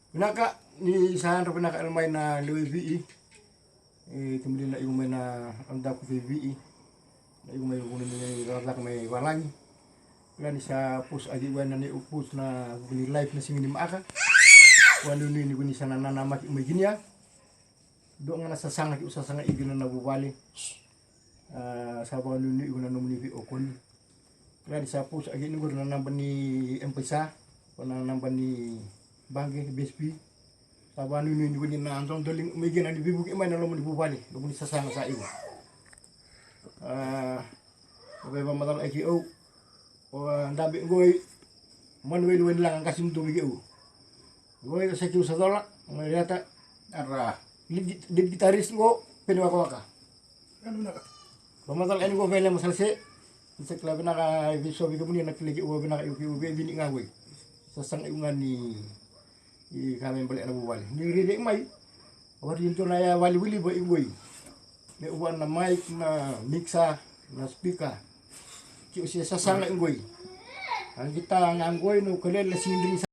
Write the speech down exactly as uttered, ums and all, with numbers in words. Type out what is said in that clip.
Vinaka, ni sa yadra vinaka yalo mai na lewe i Viti. E, kemuni na iko mai na daku vei Viti. Na iko mai vuna ni cakacaka mai valagi. Kila ni sa post aki ua na ni post na vuku ni live na siga ni maaka. Ua ni ni ni sa na nanamaki mai kinia. Dua ga na sasaga ki u sasaga i kina na vuvale. A, sa vakanuinui iko na nomuni veiokoni. Kila ni sa post aki ni qori na naba ni M-PAiSA, ko na naba ni baqe, B S P. Sa vakanuinui ni ko ni na dodoli mai kina ni veivuke mai na loma ni vuvale, loma ni sasaga sa iko. A, o vei vakamacala aki au. O dabe qoi, Manueli Wenilaga, qasi ni dovi ki au. Qoi o Saki Usacola, qoi Riata, ara, lead, lead guitarist qo, Peni Wakawaka. Vakamacala yani qo vele masalase, ni sa kila vinaka, e veisovi kemuni na kila ki au vinaka, iu ki au vei vini ga qoi. Sasaga iu ga ni, i ka me bale na vuvale. Ni riri mai, Ori dua na ya vale wili vo i qoi. Me ua na mic, na mixer, na speaker. Ki o se sasaga i qoi. A guitar ga qoi, no kalele na sindri